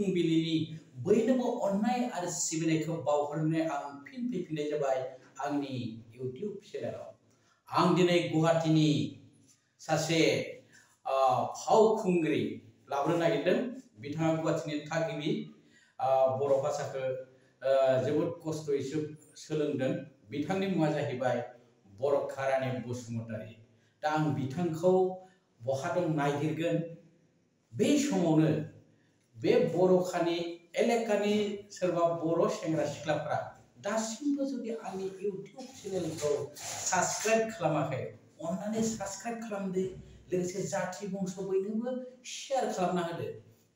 फुंबिलिनि बयनोबो अननाय आरो सिबिनायखौ बावहरनो आं फिन फैफिननाय जाबाय आंनि YouTube चेनेलाव। आं दिनै गुवाहाटीनि सासे फावखुंग्रि लाबोनो नागिरदों। बिथाङा गुवाहाटीनि थागिबि बर' भाषाखौ जोबोद खस्थ'यै सोलोंदों। बिथांनि मुङा जाहैबाय बाराशा रानि बसुमतारी। दा आं बिथांखौ बहा दं नागिरगोन। बे समावनो बे बर'खानि एलेकानि सोरबा बर' सेंग्रा सिख्लाफ्रा दासिमबो जुदि आंनि YouTube चेनेलखौ साबस्क्राइब खालामाखै अन्नानै साबस्क्राइब खालामदो, लोगोसे जाथि बंस बयनोबो शेयार खालामना होदो।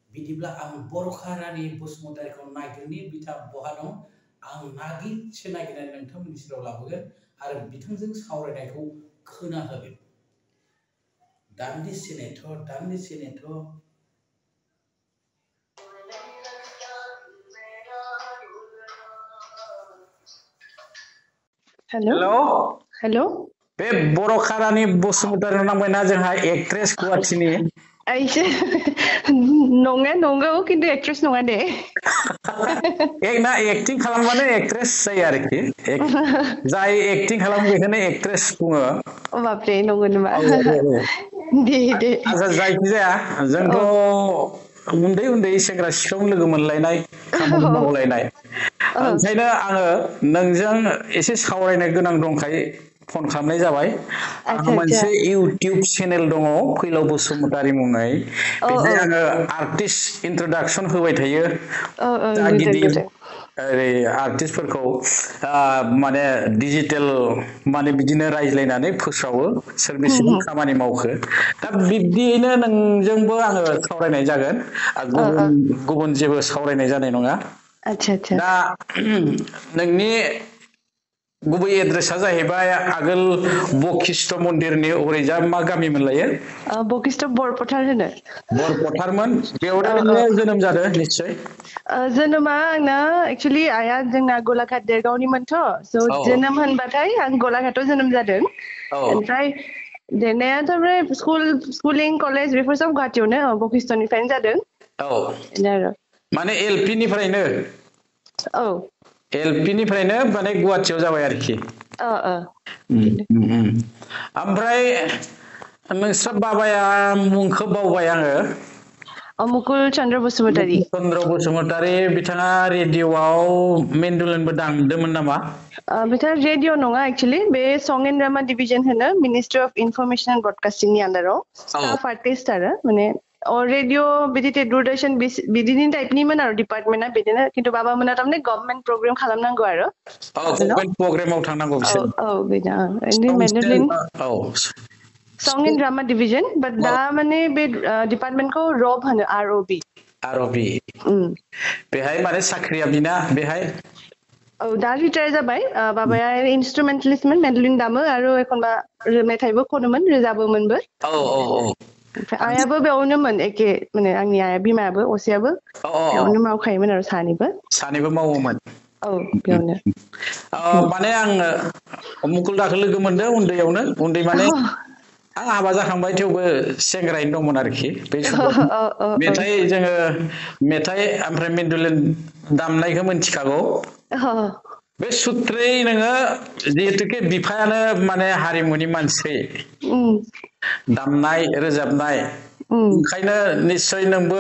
बिदिब्ला आं बाराशा रानि बसुमतारीखौ नागिरनि बिथां बहा दं आं नागिरनानै नोंथांमोननि सेराव लाबोगोन आरो बिथांजों सावरायनायखौ खोनाहोगोन। दान्दिसे नेथ' हेलो बे बाराशा रानि बसुमतारी नांबायना जोंहा एक्ट्रेस गुवाहाटीनि नंगौ खिन्थु एक्ट्रेस नङा दे। ना एक्टिं खालामबानो एक्ट्रेस जायो आरोखि। जाय एक्टिं खालामो बेखौनो एक्ट्रेस बुङो। बापरे नंगौ नामा? दे आच्छा जायखिजाया जोंथ' उन्दै सेंग्रा सिख्लायावनो लोगो मोनलायनाय खामानि मावलायनाय। ओंखायनो आङो नोंजों एसे सावरायनो गोनां दंखाय फन खालामनाय जाबाय। आंहा मोनसे YouTube चेनेल दङ फैलाव बसुमतारी मुङै। बेहाय आङो आर्टिस्ट इन्ट्रडाक्सन होबाय थायो। गिदिर ओरै आर्टिस्टफोरखौ माने डिजिटेल माने बिदिनो रायज्लायनानै फोस्रावो सोर बेसेबां खामानि मावखो। दा बिब्दियैनो नोंजोंबो आङो सावरायनाय जागोन। गुबुन जेबो सावरायनाय जानाय नङा। दा नोंनि गुबै एड्रेसा जाहैबाय आगोल बखिष्ट मन्दिरनि ओरैजा मा गामि मोनलायो? बखिष्ट बरपथार होनो। बरपथारमोन बेयावनो नोङो जोनोम जादों निस्सय? जोनोमा आंना एक्चुअलि आइया जोंना गलाघाट देरगावनिमोनथ'। जोनोम होनबाथाय आं गलाघाटाव जोनोम जादों। ओमफ्राय देरनायाथ' ओमफ्राय स्कुलिं कलेज बेफोर सब गुवाहाटीयावनो बखिष्टनिफ्रायनो जादों। माने LP निफ्रायनो? औ LP निफ्रायनो माने गुवाहाटीयाव जाबाय आरोखि। ओमफ्राय नोंस्रा बाबाया मुंखौ बावबाय आङो। मुकुल चन्द्र बसुमतारी। मुकुल चन्द्र बसुमतारी बिथाङा रेडिअ'आव मेन्डुलेनबो दामदोंमोन नामा? बिथाङा रेडिअ' नङा एक्चुअलि बे सं एन्ड ड्रामा डिभिजन होनो मिनिस्ट्रि अफ इनफरमेसन एन्ड ब्रडकास्टिंनि आन्दाराव स्टाफ आर्टिस्ट आरो माने रेडिअ' बिदि दुरदर्शन बिदिनि टाइपनिमोन आरो डिपार्टमेन्टआ बिदिनो खिन्थु बाबा मोना थारमाने गभर्नमेन्ट प्रग्राम खालामनांगौ आरो गभर्नमेन्ट प्रग्रामाव थांनांगौ बिसोर। सं एन्ड ड्रामा डिभिजन बाट दा माने बे डिपार्टमेन्टखौ रब होनो ROB। बेहाय माने साख्रिया बिना बेहाय? दा रिटायार जाबाय। बाबाया इन्सट्रुमेन्टेलिस्टमोन, मेन्डलिन दामो आरो एखनबा मेथाइबो खनोमोन, रोजाबोमोनबो। ओमफ्राय आइयाबो बेयावनोमोन एखे माने आंनि आइया बिमायाबो असेयाबो बेयावनो मावखायोमोन आरो सानैबो मावोमोन। बेयावनो माने आङो मुकुल दाखौ लोगो मोनदों उन्दैयावनो। उन्दै माने आं हाबा जाखांबाय थेवबो सेंग्रायैनो दंमोन आरोखि बै समाव। मेथाइ ओमफ्राय मेन्डुलेन दामनायखौ मिथिखागौ। बे सुत्रै नोङो जिहेतुके बिफायानो माने हारिमुनि मानसि दामनाय रोजाबनाय ओंखायनो निस्सय नोंबो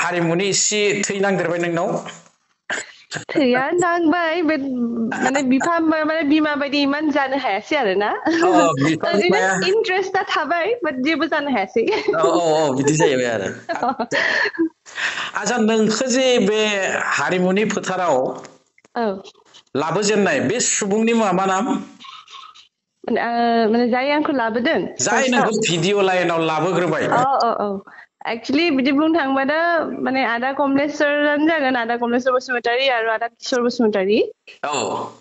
हारिमुनि इसे थै नांदेरबाय नोंनाव? थैया नांबाय माने बिमा बायदि इमान जानो हायासै आरो ना। ओरैनो इन्ट्रेस्टआ थाबाय बाट जेबो जानो हायासै। बिदि जाहैबाय आरो। आच्छा नोंखौ जे बे हारिमुनि फोथाराव लाबोजेननाय बे सुबुंनि मुङा मा नाम? माने जाय आंखौ लाबोदों? जाय नोंखौ भिडिअ लाइनाव लाबोग्रोबाय। एक्चुअलि बिदि बुंनो थाङोबा दा माने आदा कमलेश्वरानो जागोन, आदा कमलेश्वर बसुमतारी आरो आदा किशोर बसुमतारी।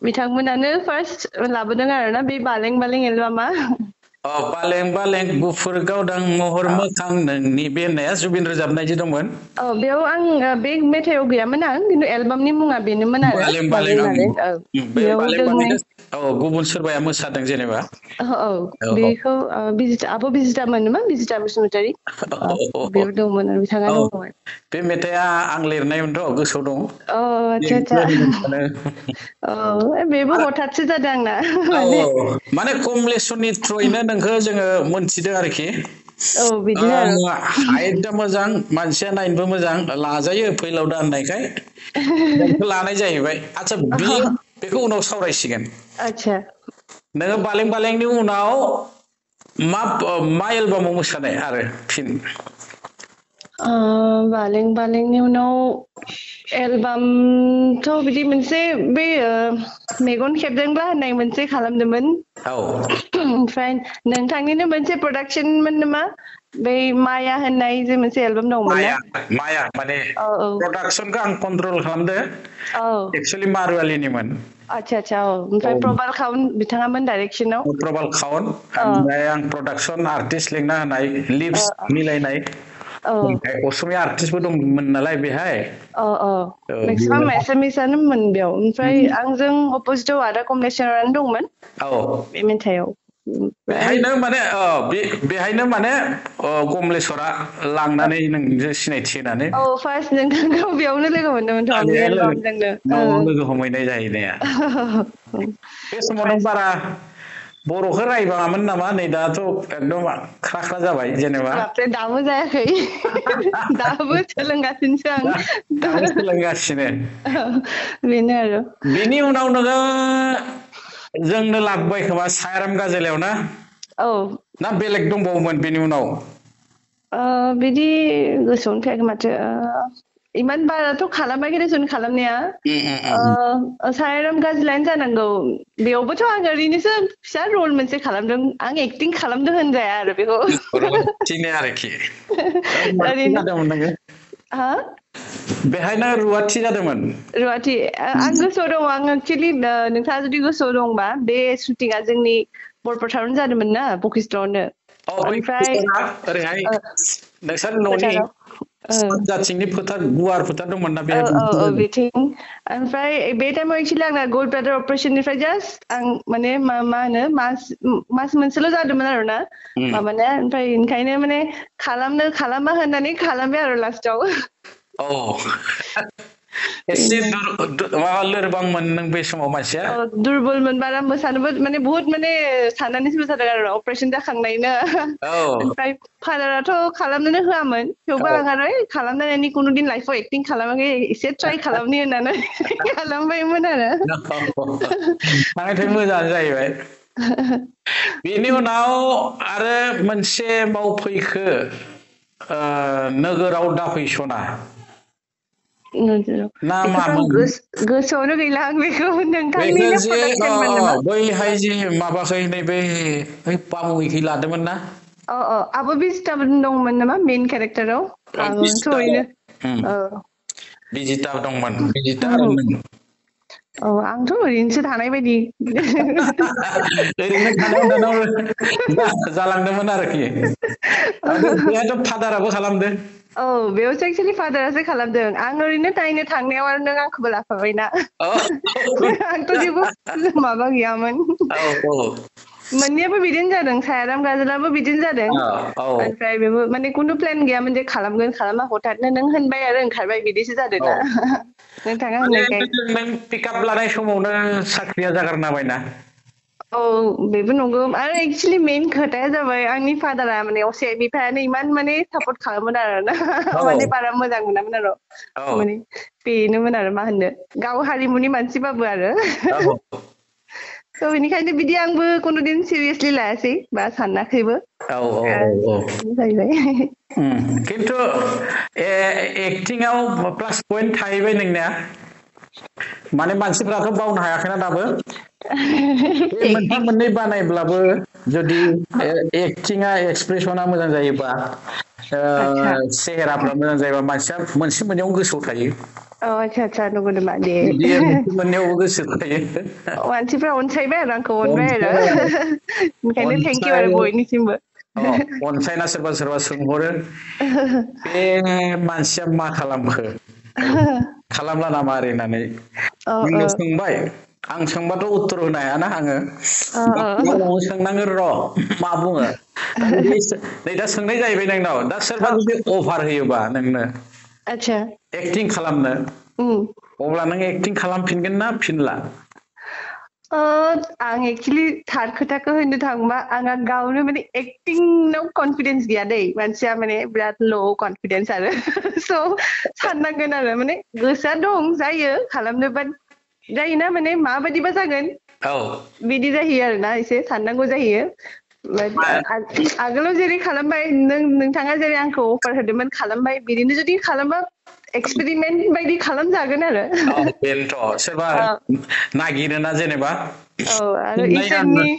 बिथांमोनानो फार्स्ट लाबोदों आरोना बे बालें बालें एलबामा। बालें बालें गुफुर गावदां महर मोखां नोंनि बे होननाया जुबिन रोजाबनाय जे दंमोन बेयाव आं बे मेथाइआव गैयामोन आं खिन्थु एलबामनि मुङा बेनोमोन आरो बालें बालें बालें आं बालें बे बेयाव बालें जोंनि बालेंखौ गुबुन सोरबाया मोसादों जेनेबा औ औ बेखौ आब' बिजिता मोन नामा बिजिता बसुमतारी औ बेयाव दंमोन आरो बिथाङा औ दंमोन बे मेथाइआ आं लिरनायमोनथ' गोसोआव दं आतसा आतसा बेबो हथातसो जादों आंना माने माने कमलेसननि थ्रुयैनो नोंखौ जोङो मोनथिदों आरोखि औ बिदिनो आरो हाइटआ मोजां मानसिया नायनोबो मोजां लाजायो फैलाव दा होननायखाय नोंखौ लानाय जाहैबाय आচ্ছা बेखौ उनाव सावरायसिगोन आतसा नोङो बालें बालेंनि उनाव मा एलबामाव मोसानाय आरो फिन बालें बालेंनि उनाव एलबामथ' बिदि मोनसे बे मेगन खेबदोंब्ला होननाय मोनसे खालामदोंमोन औ ओमफ्राय नोंथांनिनो मोनसे प्रडाक्सनमोन नामा बै माया होननाय जे मोनसे एलबाम दंमोन ना माया माने औ औ प्रडाक्सनखौ आं कन्ट्रल खालामदो औ एक्सुवेलि मारुवालिनिमोन आतसा आतसा औ ओमफ्राय प्रबाल खाउन बिथाङामोन डाइरेक्सनाव प्रबाल खाउन ओमफ्राय आं प्रडाक्सन आर्टिस्ट लिंना होनाय लिप्स मिलायनाय औ ओमफ्राय असमिया आर्टिस्टबो दंमोन नालाय बेहाय मेक्सिमाम एसामिसआनोमोन बेयाव ओमफ्राय आंजों अपोजिटआव आदा कमलेसरानो दंमोन बे मेथाइआव बेहायनो माने बेहायनो माने कमलेसरा लांनानै नोंजों सिनायथि होनानै फार्स्ट नोंथांखौ बेयावनो लोगो मोनदोंमोनथ' आं बे एलबामजोंनो न'आव लोगो हमहैनाय जाहैनाया बे समाव नों बारा बर'खौ रायबाङामोन नामा नै दाथ' एकदम ख्रा ख्रा जाबाय जेनेबा बापरे दाबो जायाखै दाबो सोलोंगासिनोसो आं दाबो सोलोंगासिनो बेनो आरो बेनि उनाव नोङो जोंनो लाबोबाय खोमा सायाराम गाजोलायाव ना बेलेग दंबावोमोन बेनि उनाव बिदि गोसोआवनो फैयाखै माथो इमान बाराथ' खालामाखै देसुन खालामनाया सायाराम गाज्लायानो जानांगौ बेयावबोथ' आं ओरैनोसो फिसा रल मोनसे खालामदों आं एक्टिं खालामदों होनजाया आरो बेखौ रुवाथिनो आरोखि रुवाथि ओरैनो जादोंमोन नोङो हा बेहायनो रुवाथि जादोंमोन रुवाथि आं गोसोआव दङ आं एक्सुवेलि नोंथाङा जुदि गोसोआव दंबा बे शुटिंआ जोंनि बरपेटायावनो जादोंमोन ना बखिष्टआवनो बै ओमफ्राय ओरैहाय नोंसोर न'नि फोथाराव सानजाथिंनि फोथार गुवार फोथार दंमोन ना बिथिं ओमफ्राय बे टाइमाव एक्सुवेलि आंना गल्ड ब्लाडार अपारेसननिफ्राय जास्ट आं माने मा होनो मास मोनसेल' जादोंमोन आरो ना माबानाया ओमफ्राय ओंखायनो माने खालामा होननानै खालामबाय आरो लास्टाव एसे माबा लोरबांमोन नों बे समाव मानसिया दुरबलमोन बारा मोसानोबो माने बुहुत माने साननानैसो मोसादों आरो अपारेसन जाखांनायनो ओमफ्राय फादाराथ' खालामनोनो होआमोन थेवबो आं आरो खालामनायनि कुनु दिन लाइफआव एक्टिं खालामाखै एसे ट्राइ खालामनि होननानै खालामबायमोन आरो थांनायथाय मोजाङानो जाहैबाय बेनि उनाव आरो मोनसे मावफैखो नोगोराव दाफैसना ना बेखौथ' आं मामोन गोसोआवनो गैला आं बेखौ बेखौ नोंथांनिनो जे प्रडाक्सनमोन नामा बैहाय जे माबाखै नैबे पामुइखै लादोंमोन ना आब' बिजिताबो दंमोन नामा मेइन क्यारेक्टाराव आंथ' ओरैनो बिजिता दंमोन बिजिता आरो नों आंथ' ओरैनोसो थानाय बायदि ओरैनो थानायाव जालांदोंमोन आरोखि बेहायथ' फादाराबो खालामदों बेयावसो एक्सुवेलि फादारासो खालामदों आं ओरैनो नायनो थांनायाव आरो नों आंखौबो लाफाबायना आंथ' जेबो माबा गैयामोन मोननैयाबो बिदिनो जादों सायाराम गाजोलाबो बिदिनो जादों ओमफ्राय बेबो माने खुनु प्लेन गैयामोन जे खालामगोन खालामा हथातनो नों होनबाय आरो ओंखारबाय बिदिसो जादोंना नोंथाङा होननायखाय नों पिकआप लानाय समावनो साख्रिया जागारना होबायना बेबो नंगौ आरो एक्सुवेलि मेइन खोथाया जाबाय आंनि फादारा माने असे बिफायानो इमान माने सापर्ट खालामोन आरो ना माने बारा मोजां मोनामोन आरो माने बेनोमोन आरो मा होननो गाव हारिमुनि मानसिबाबो आरो बेनिखायनो बिदि आंबो कुनुदिन सिरियासलि लायासै बा सानाखैबो जाहैबाय खिन्थु एक्टिंआव प्लास पइन्ट थाहैबाय नोंनिया माने मानसिफ्राथ' बावनो हायाखैना दाबो बे मोनफा मोननै बानायब्लाबो जुदि एक्टिंआ एक्सप्रेसना मोजां जायोबा आतसा सेहेराफ्रा मोजां जायोबा मानसिया मोनसे मोननैयावनो गोसोआव थायो आच्छा नंगौ नामा दे बिदि मोननैयावबो गोसो थायो मानसिफ्रा अनसायबाय आरो आंखौ अनबाय आरो अनसाय ओंखायनो थेंक इउ आरो अनसाय बयनिसिमबो अनसायना सोरबा सोंहरो बे मानसिया मा खालामखो खालामला नामा ओरै होननानै आंनाव सोंबाय आं सोंबाथ' उत्तर होनो हायाना आङो गावनावनो सोंनांगोन र' मा बुङो दा नै दा सोंनाय जाहैबाय नोंनाव दा सोरबा जुदि अफार होयोबा नोंनो आच्छा एक्टिं खालामनो अब्ला नों एक्टिं खालामफिनगोन ना फिनला आं एक्चुअली थार खोथाखौ होननो थाङोबा आंहा गावनो माने एक्टिंआव कनफिडेन्स गैया दै मानसिया माने बिराद ल' कनफिडेन्स आरो स' साननांगोन आरो माने गोसोआ दं जायो खालामनो बाट जायोना माने माबायदिबा जागोन बिदि जाहैयो आरोना एसे साननांगौ जाहैयो आगोलाव जेरै खालामबाय नोंथाङा जेरै आंखौ अफार होदोंमोन खालामबाय बिदिनो जुदि खालामबा एक्सपेरिमेन्ट बायदि खालामजागोन आरो बेनोथ' सोरबा नागिरोना जेनेबा आरो इसोरनि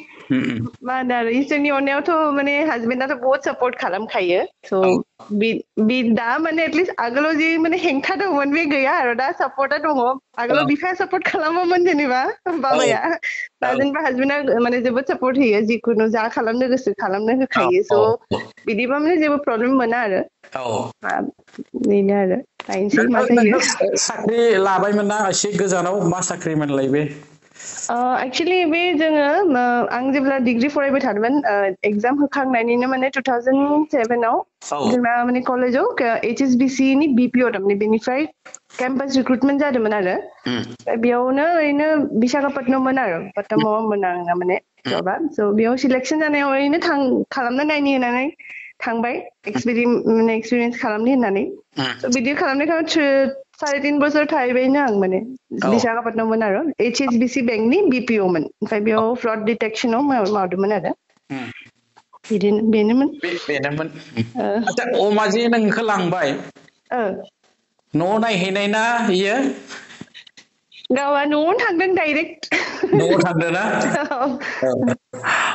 मा होनो आरो इसोरनि अननायावथ' माने हाजबेन्डआथ' बहुत सापर्ट खालामखायो स' दा माने एटलिस्ट आगोलाव जि माने हेंथा दंमोन बे गैया आरो दा सापर्टआ दङ आगोलाव बिफाया सापर्ट खालामोमोन जेनेबा बाबाया दा जेनेबा हाजबेन्डआ माने जोबोद सापर्ट होयो जिखुनु जा खालामनो गोसो खालामनो होखायो स' बिदिबा माने जेबो प्रब्लेम मोना आरो बेनो आरो नायनोसै मा जायो साख्रि लाबायमोन ना एसे गोजानाव मा साख्रि मोनलाय बे एक्चुअली बे जोङो आं जेब्ला डिग्री फरायबाय थादोंमोन एग्जाम होखांनायनिनो माने 2007 आव जोंना माने कलेजाव HSBC नि BPO माने बेनिफ्राय केम्पास रिक्रुटमेन्ट जादोंमोन आरो बेयावनो ओरैनो विशाखापट्टनममोन आरो पट्टनममोन आंना माने जबा स' बेयाव सिलेक्सन जानायाव ओरैनो खालामना नायनि होननानै थांबाय एक्सपिरियेन्स खालामनि होननानै स' बिदि खालामनाय 3.5 बोसोर थाहैबायनो आं माने विशाखापट्टनममोन आरो HSBC बेंकनि BPO मोन ओमफ्राय बेयाव फ्रड डिटेक्सनाव मावदोंमोन आरो बेनोमोन आच्छा अमाजि नोंखौ लांबाय न'आव नायहैनाय ना इयो गावहा न'आवनो थांदों डाइरेक्ट न'आव थांदों ना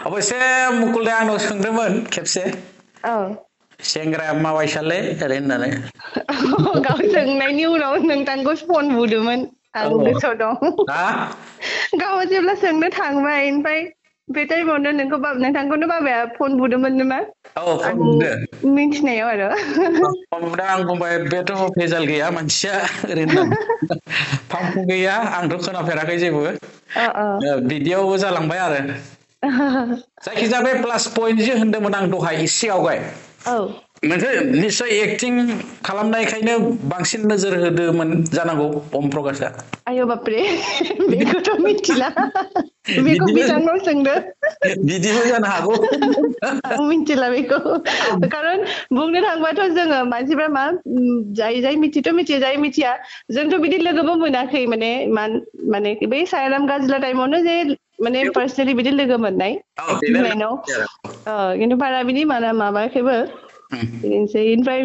अबयसे मुकुल दाया आंनाव सोंदोंमोन खेबसे सेंग्राया माबायसालै ओरै होननानै गाव सोंनायनि उनाव नोंथांखौ फन बुदोंमोन आं गोसोआव दं गावहा जेब्ला सोंनो थांबाय ओमफ्राय बे टाइमावनो नोंथांखौनो बाबाया फन बुदोंमोन नामा आं मिन्थिनायाव आरो आं बुंबाय बेथ' भेजाल गैया मानसिया ओरै होननानै फामफु गैया आंथ' खोनाफेराखै जेबो बिदियावबो जालांबाय आरो जायखिजाया बे प्लास पइन्ट जे होनदोंमोन आं दहाय एसे आवगाय मोनसे निस्सय एक्टिं खालामनायखायनो बांसिन नोजोर होदोंमोन जानांगौ अम प्रकासआ आय' बापरे बेखौथ' मिथिला बेखौ बिथांनाव सोंदो बिदिबो जानो हागौ आं मिथिला बेखौ खारन बुंनो थांबाथ' जोङो मानसिफ्रा मा जाय मिथियो मिथियो जाय मिथिया जोंथ' बिदि लोगोबो मोनाखै माने बै सायाराम गाज्ला टाइमावनो जे माने पार्सनेलि बिदि लोगो मोननाय एक्टिं लाइनाव खिन्थु बारा बिदि माबायाखैबो बिदिनोसै ओमफ्राय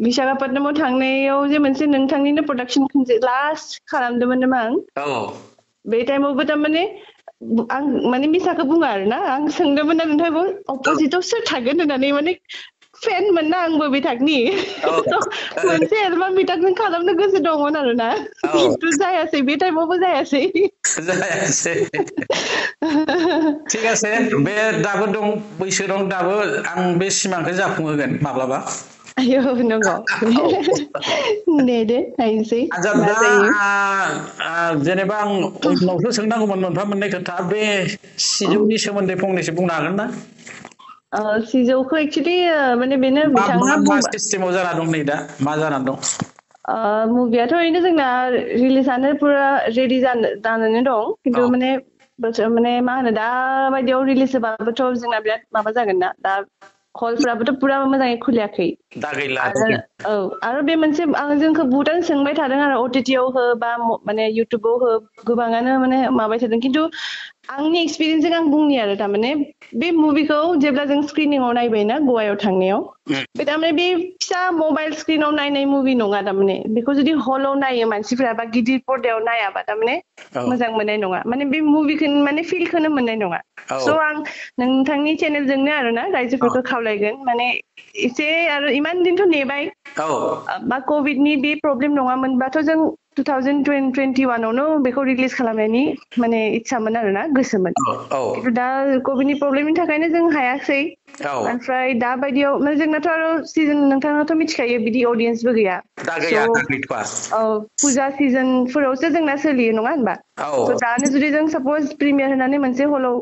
विशाखापट्टनमाव थांनायाव जे मोनसे नोंथांनिनो प्रडाक्सन लास्ट खालामदोंमोन नामा आं बे टाइमावबो थारमाने आं माने मिसाखौ बुङा आरोना आं सोंदोंमोन ना नोंथांखौ अपोजिटआव सोर थागोन होननानै माने फेन मोनना आंबो बिथांनि मोनसे एलबाम बिथांजों खालामनो गोसो दंमोन आरोना खिन्थु जायासै बे टाइमावबो जायासै थिग আছে बे दाबो दं बैसो दं दाबो आं बे सिमांखौ जाफुंहोगोन माब्लाबा आयौ नंगौ दे नायनोसै मा जायो जेनेबा आं उनावसो सोंनांगौमोन मोनफा मोननै खोथा बे सिजौनि सोमोन्दै फंनैसो बुंनो हागोन ना सिजौखौ एक्चुअलि माने बेनो बिथाङा मा सिस्टेमाव जाना दं नै दा मा जानानै दं मुभियाथ' ओरैनो जोंना रिलिजानो पुरा रेडि जानानै दं खिन्थु माने मा होनो दा बायदियाव रिलिज होबाबोथ' जोंना बिराद माबा जागोन ना दा हलफ्राबोथ' पुरा मोजाङै खुलियाखै आरो बे मोनसे आं जोंखौ बहुतानो सोंबाय थादों आरो OTTआव हो बा माने इउटुबाव हो गोबाङानो माने माबाय थादों खिन्थु आंनि एक्सपिरियेन्सजों आं बुंनि आरो थारमाने बे मुभिखौ जेब्ला जों स्क्रिनिंआव नायबायना गवायाव थांनायाव बे थारमाने बे फिसा मबाइल स्क्रिनाव नायनाय मुभि नङा थारमाने बेखौ जुदि हलाव नायो मानसिफोरा बा गिदिर पर्दायाव नायाबा थारमाने मोजां मोननाय नङा माने बे मुभिखौ माने फिलखौनो मोननाय नङा स' आं नोंथांनि चेनेलजोंनो आरोना रायजोफोरखौ खावलायगोन माने एसे आरो इमान दिनथ' नेबाय बा कभिडनि बे प्रब्लेम नङामोनबाथ' जों 2021 आवनो बेखौ रिलिज खालामनायनि माने इच्छामोन आरोना गोसोमोन खिन्थु दा कभिडनि प्रब्लेमनि थाखायनो जों हायाखै ओमफ्राय दा बायदियाव माने जोंनाथ' आरो सिजन नोंथाङाथ' मिथिखायो बिदि अडियन्सबो गैया फुजा सिजनफोरावसो जोंना सोलियो नङा होनबा स' दानो जुदि जों सापज प्रिमियार होनानै मोनसे हलाव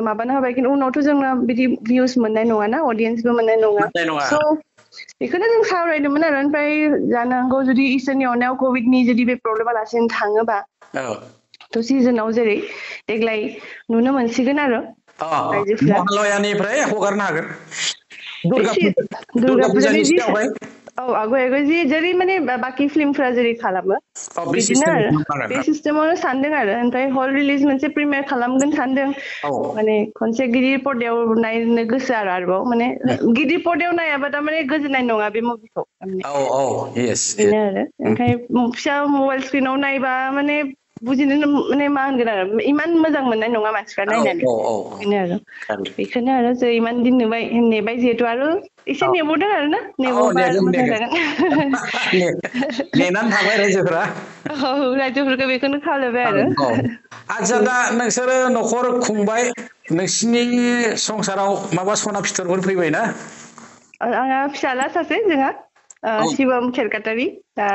माबानो होबाय खिन्थु उनावथ' जोंना बिदि भिउस मोननाय नङाना अडियन्सबो मोननाय नङा स' बेखौनो जों सावरायदोंमोन आरो ओमफ्राय जानो हागौ जुदि इसोरनि अननायाव कभिडनि जुदि बे प्रब्लेमा लासेनो थाङोबा थ' सिजोनाव जेरै देग्लाय नुनो मोनसिगोन आरो रायजोफ्रा महालयानिफ्राय हगारनो हागोन दुर्गा फुजानि जि सिगाङावहाय आवगाय जि जेरै माने बाखि फिल्मफोरा जेरै खालामो बिदिनो आरो बे सिस्टेमावनो सानदों आरो ओमफ्राय हल रिलिज मोनसे प्रिमियार खालामगोन सानदों माने खनसे गिदिर पर्दायाव नायनो गोसो आरोबाव माने गिदिर पर्दायाव नायाबा थारमाने गोजोननाय नङा बे मुभिखौ बेनो आरो ओंखायनो फिसा मबाइल स्क्रिनाव नायबा माने बुजिनो माने मा होनगोन आरो इमान मोजां मोननाय नङा मानसिफ्रा नायनानै बेनो आरो बेखौनो आरो जों इमान दिन नेबाय जिहेतु आरो एसे नेबावदों आरो ना नेबावबा मोजां जागोन नेनानै थाबाय रायजोफोरा रायजोफोरखौ बेखौनो खावलायबाय आरो आदसा दा नोंसोरो न'खर खुंबाय नोंसिनि संसाराव माबा सना फिथरफोर फैबायना आंहा फिसाला सासे जोंहा शिबम खेरकाटारि दा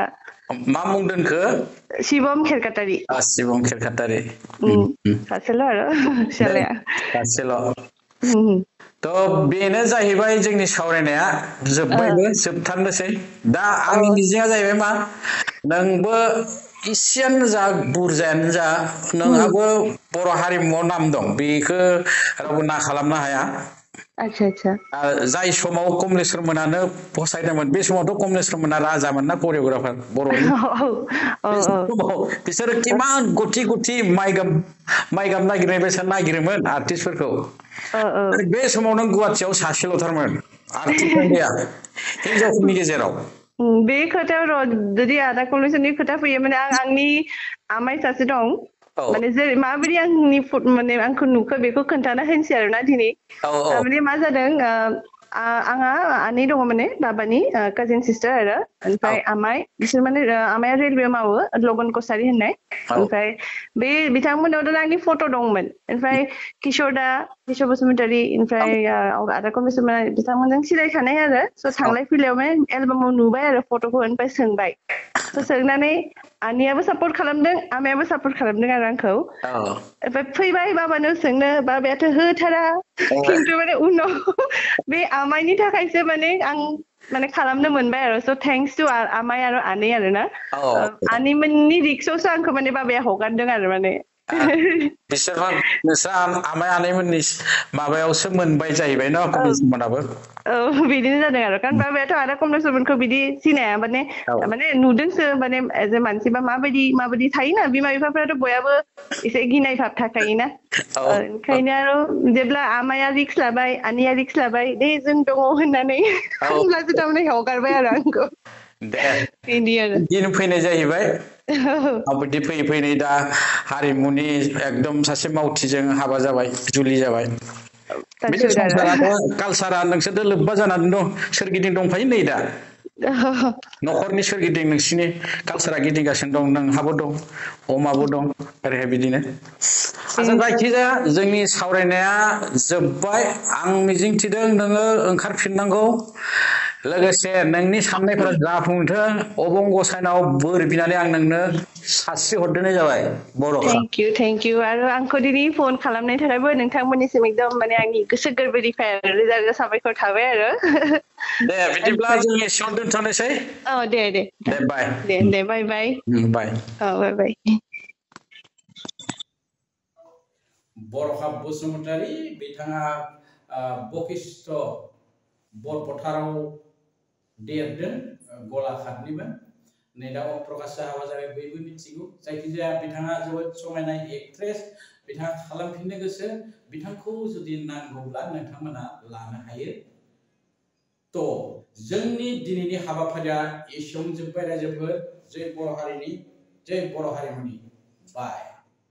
मा मुं दोनखो शिबम खेरकाटारि शिबम खेरकाटारि सासेल' आरो फिसालाया सासेल' थ' बेनो जाहैबाय जोंनि सावरायनाया जोब्बायबो जोबथारनोसै दा आंनि मिजिङा जाहैबाय मा नोंबो इसेयानो जा बुरजायानो जा नोंहाबो बर' हारिमुआव नाम दं बेखौ रावबो ना खालामनो हाया जाय समाव कमलेश्वर मोनानो फसायदोंमोन बे समावथ' कमलेश्वर मोना राजामोन ना करिय'ग्राफार बर'नि बे समाव बिसोरो किमान गथि गथि माइगाब नागिरनाय बायसा नागिरोमोन आर्टिस्टफोरखौ बे समाव नों गुवाहाटियाव सासेल'थारमोन आर्टिस्टआनो गैया हिनजावफोरनि गेजेराव बे खोथायाव जुदि आदा कमलेश्वरनि खोथा फैयो माने आंनि आमाइ सासे दं माने जेरै माबायदि माने आंखौ नुखो बेखौ खोन्थाना होनोसै आरोना दिनै माने मा जादों आंहा आनै दङ माने बाबानि काजिन सिस्टार आरो ओमफ्राय आमाइ बिसोर माने आमाया रेलवे मावो लगन कसारि होननाय ओमफ्राय बे बिथांमोनाव आंनि फट' दंमोन ओमफ्राय किशोर बसुमतारी ओमफ्राय आदा कमलेश्वर बिथांमोनजों सिनायखानाय आरो स' थांलाय फैलायाव माने एलबामाव नुबाय आरो फट'खौ ओमफ्राय सोंबाय स' सोंनानै आनैयाबो सापर्ट खालामदों आमायाबो सापर्ट खालामदों आरो आंखौ ओमफ्राय फैबाय बाबानो सोंनो बाबायाथ' होथारा खिन्थु माने उनाव बे आमाइनि थाखायसो माने आं माने खालामनो मोनबाय आरो स' थेंक्स टु आमाइ आरो आनै आरो ना आनैमोननि रिक्सआवसो आंखौ माने बाबाया हगारदों आरो माने बिसोरहा नोंस्रा आमाइ आनैमोननि माबायावसो मोनबाय जाहैबाय न कमलेश्वर मोनाबो बिदिनो जादों आरो कारण बाबायाथ' आदा कमलेश्वरमोनखौ बिदि सिनाया माने नुदोंसो माने एज ए मानसिबा माबायदि थायोना बिमा बिफाफ्राथ' बयाबो एसे गिनाय भाब थाखायोना ओंखायनो आरो जेब्ला आमाया रिक्स लाबाय आनैया रिक्स लाबाय दे जों दङ होननानै होनब्लासो थारमाने हगारबाय आरो आंखौ बिदि आरो दिन फैनाय जाहैबाय बिदि फैयै फैयै दा हारिमुनि एकदम सासे मावथिजों हाबा जाबाय जुलि जाबाय बिदि संसाराथ' कालसारा नोंसोरजों लोब्बा जानानै दं सोरगिदिं दंफायो नै दा न'खरनि सोरगिदिं नोंसिनि कालसारा गिदिंगासिनो दं नोंहाबो दं अमाबो दं ओरैहाय बिदिनो आচ্ছা जायखिजाया जोंनि सावरायनाया जोब्बाय आं मिजिंथिदों नोङो ओंखारफिननांगौ लोगोसे नोंनि साननायफोरा जाफुंथों अबं गसाइनाव बोर बिनानै आं नोंनो सारस्रि हरदेरनाय जाबाय बर'खा थेंक इउ आरो आंखौ दिनै फन खालामनायनि थाखायबो नोंथांमोननिसिम एकदम माने आंनि गोसो गोरबोनिफ्राय रोजा रोजा साबायखर थाबाय आरो दे बिदिब्ला जों एसेयावनो दोनथ'नोसै दे बाय बाय बाय बाय बर'खा बसुमतारी बिथाङा बशिष्ठ बरपथाराव देरदों गलाघाटनिमोन नै दा अप्रकाशआ हाबा जाबाय बयबो मिथिगौ जायखिजाया बिथाङा जोबोद समायना एक्ट्रेस बिथाङा खालामफिननो गोसो बिथांखौ जुदि नांगौब्ला नोंथांमोना लानो हायो थ' जोंनि दिनैनि हाबाफारिया एसेयावनो जोब्बाय रायजोफोर जय बर' हारिमुनि बाय